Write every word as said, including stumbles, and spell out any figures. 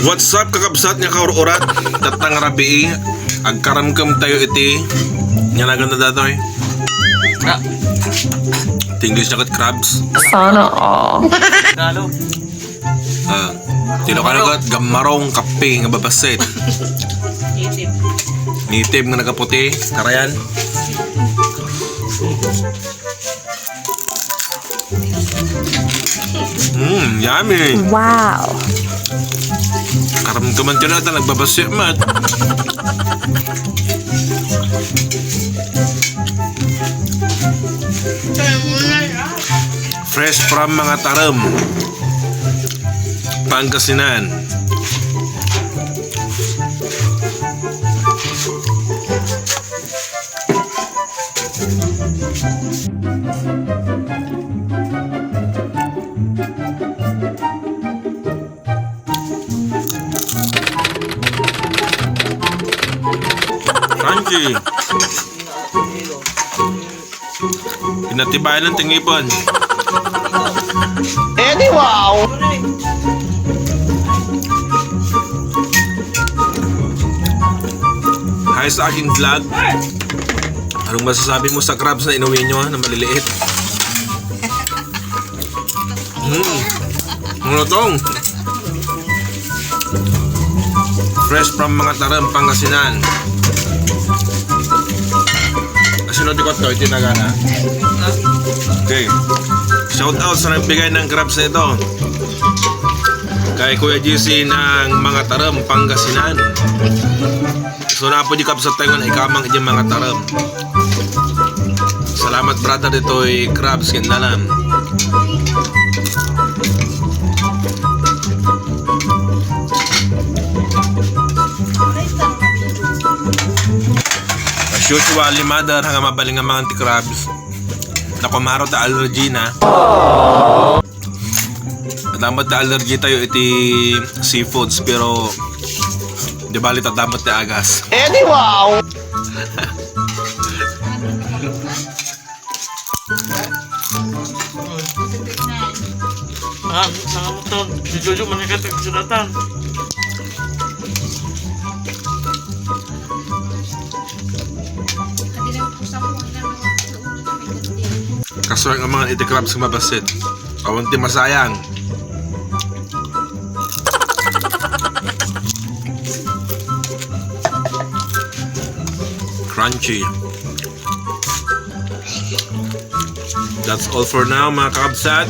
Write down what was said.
What's up, kakabsat nga kaur-urat? Datang rabii, agkaramkam tayo iti, nga nagan na datoy. Ah. Ti English na ket crabs. Sana all. Tagalog. Ah, ti Ilocano ket gammarong kape nga babassit. Native. Native nga nagaputi, karayan. Mm, yummy. Wow. Karamdaman ka na, ta nagbabasya mat. Fresh from Mangatarem, Pangasinan. Crunchy. Pinatibayan ng tingipan. Eddie, wow! Hi sa aking vlog. Anong masasabi mo sa crabs na inuwi nyo, na maliliit? Hmm. Ano tong? Fresh from Mangatarem, Pangasinan. Asino ti kotto, iti nagana? Okay. Shout out sa nagbigay ng crabs na ito. Kay Kuya G C ng Mangatarem, Pangasinan. So, napo di kabsat tayo nga naikamang inyong Mangatarem. Salamat, brother, ditoy crabs ken dalam. As usual, ni mother, nga mabaling nga mangan ti crabs. Nakumaro ta allergy na. Damot ti allergy tayo iti seafoods, pero di bali ta damot ti agas. Eddie, wow! Ah, nangamot to. Si Jojo, manigat ang sinatan. Kasuway nga mangan iti crabs nga mabassit. Awan ti masayang. Crunchy. That's all for now, mga kakabsat.